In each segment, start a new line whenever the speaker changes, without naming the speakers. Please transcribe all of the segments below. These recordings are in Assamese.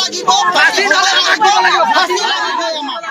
লাগিব, ফাঁচি নহ'লে আমাক দিব লাগিব, ফাঁচি লাগিবই আমাক।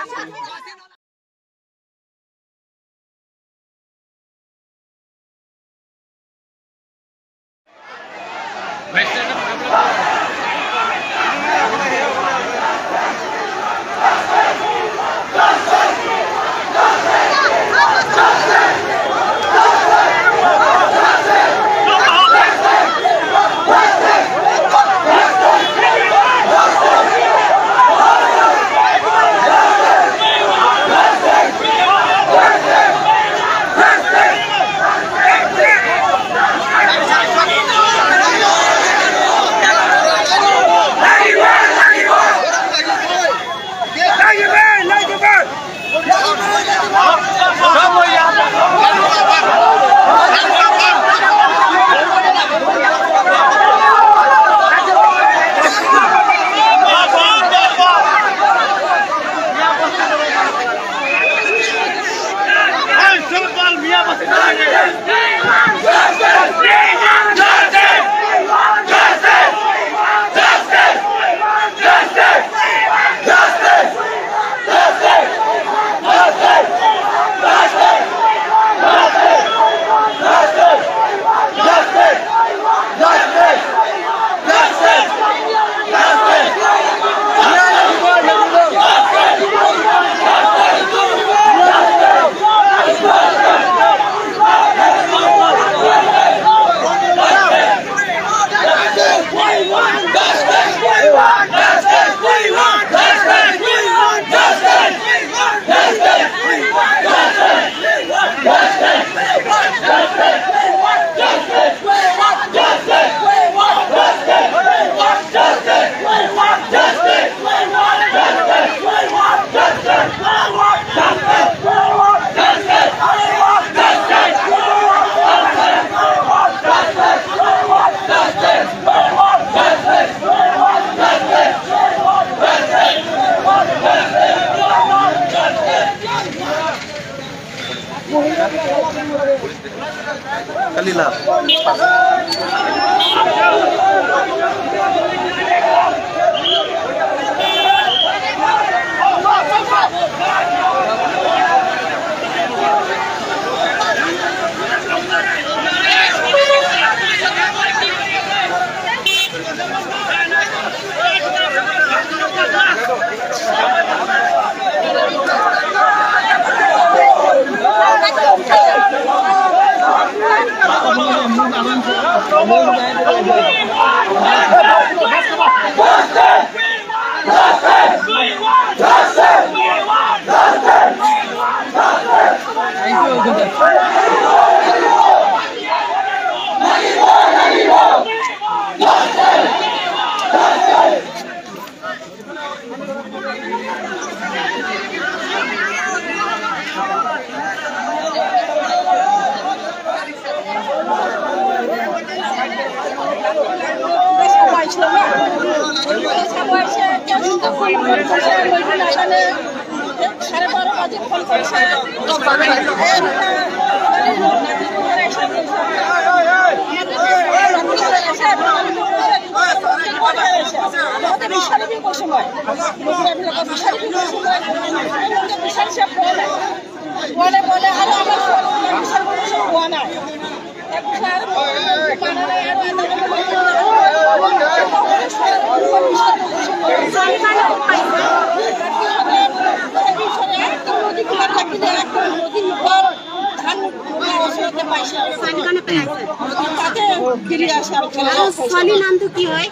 নামটো কি হয়?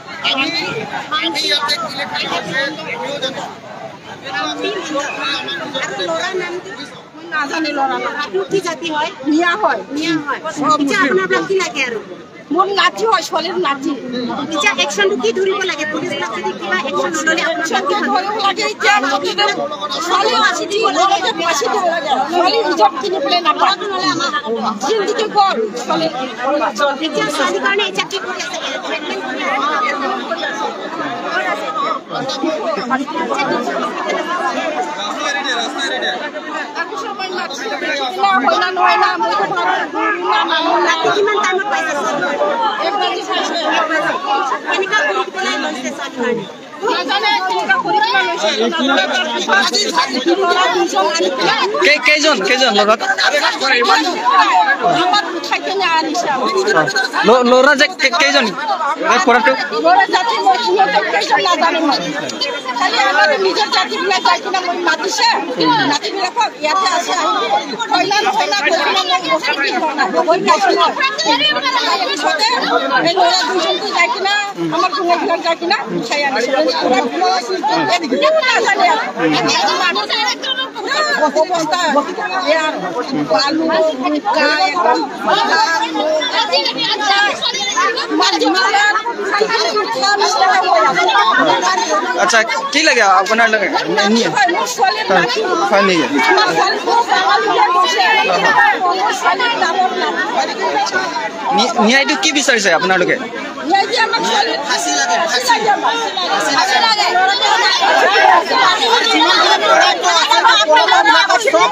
নাজানি ল'ৰা
আপুনি কি জাতি হয়?
মিয়া হয়।
মিয়া হয়। এতিয়া আপোনাৰ কি লাগে আৰু?
মোৰ নাতি হয়, ছোৱালীৰ নাতি।
এতিয়া একশ্যনটো কি ধৰিব লাগে? পুলিচবিলাক যদি কিবা একশ্যন নল'লে
একশ্যনটো ধৰিব লাগে। এতিয়া ছোৱালী ফাঁচি দিব লাগে, ফাঁচি দিব লাগে। ছোৱালী ইজ্জত কিনি পেলাই নাপায়। জিন্দগী গ'ল ছোৱালী।
এতিয়া ছোৱালীৰ কাৰণে এতিয়া কি কৰি আছে? ট্ৰিটমেণ্ট কৰি আছে। কিমান টাইমত পাইছে? কেনেকুৱা কৰি পেলাই লৈছে ছোৱালীৰ কাৰণে?
কেইজন কেইজন ল'ৰা ল'ৰা যে কেইজন কৰাটো
নিজৰ জাতিবিলাক যাই কিনে মই মাতিছে জাতিবিলাকক ইয়াতে আছে কইনা নহয়না তাৰপিছতে এই ল'ৰা দুজনটো যাই কিনে আমাৰ কোনোবিলাক যাই কিনে উঠাই আনিছে। নাজানে অৱস্থা ইয়াৰ বালু বোকা একদম
আচ্ছা কি লাগে আপোনাৰ লাগে হয় নেকি? ন্যায়টো কি বিচাৰিছে আপোনালোকে?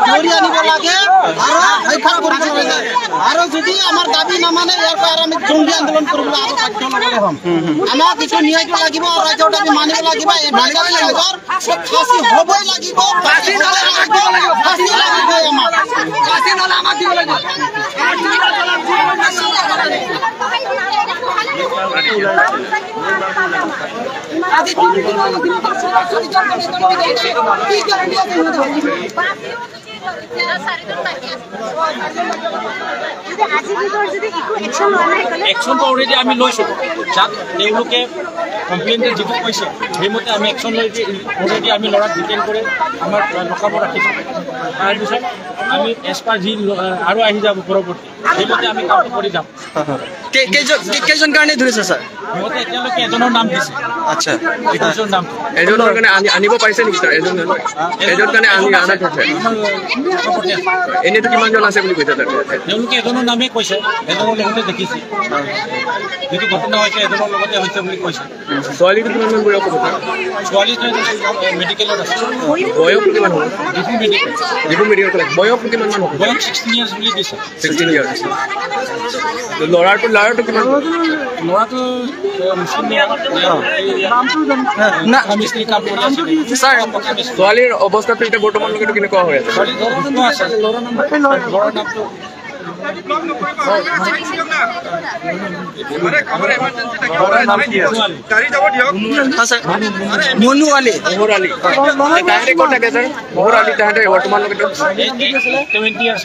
ধৰি আনিব লাগে আৰু ৰক্ষা কৰিব লাগে। আৰু যদি আমাৰ দাবী নামানে ইয়াৰ পৰা আমি জংগী আন্দোলন কৰিবলৈ আৰু বাধ্য নহ'লে হ'ম। আমাক এইটো ন্যায়টো লাগিব, ৰাইজৰ দাবী মানিব লাগিব। এই ৰাইজৰ ফাঁচি হ'বই লাগিব, ফাঁচি লাগিবই আমাক, ফাঁচি নহ'লে আমাক দিব লাগিব।
একশ্যনটো অলৰেডি আমি লৈছোঁ, যাক তেওঁলোকে কমপ্লেইনতে যিটো কৈছে সেইমতে আমি একশ্যন লৈ অলৰেডি আমি ল'ৰাক ডিটেইন কৰি আমাৰ লকাবত ৰাখিছোঁ। তাৰপিছত আমি এজ পাৰ যি আৰু আহি যাব পৰৱৰ্তী সেইমতে আমি কামটো কৰি যাম।
কেইজন কাৰণে ধৰিছে ছাৰ?
সিহঁতে এতিয়ালৈকে এজনৰ নাম দিছে।
আচ্ছা,
এজনৰ নাম
এজনৰ কাৰণে আনিব পাৰিছে নেকি ছাৰ? এজন কাৰণে আনা থৈছে। এনেইতো কিমানজন আছে বুলি কৈছে?
তেওঁলোকে এজনৰ নামেই কৈছে, এজনৰ লগতে দেখিছে, যিটো ঘটনা হৈছে এজনৰ লগতে হৈছে বুলি কৈছে।
ছোৱালীটো কিমানমান বয়স হ'ব?
ছোৱালীটো মেডিকেলত আছে।
বয়সটো কিমান হ'ব?
Diphu medical.
Diphu medical college. বয়সটো কিমানমান হ'ব?
বয়স 16 ইয়াৰ্ছ বুলি দিছে।
16 ইয়াৰ্ছ। ল'ৰাটো ল'ৰাটো কিমান?
ল'ৰাটো
ছোৱালীৰ অৱস্থাটো এতিয়া বৰ্তমানলৈকে কেনেকুৱা হৈ আছে?
মনু আলী।
তাহাঁতে ক'ত থাকে ছাৰ? মহুৰ আলী তাহাঁতে বৰ্তমানলৈকে
20 ইয়াৰ্ছ।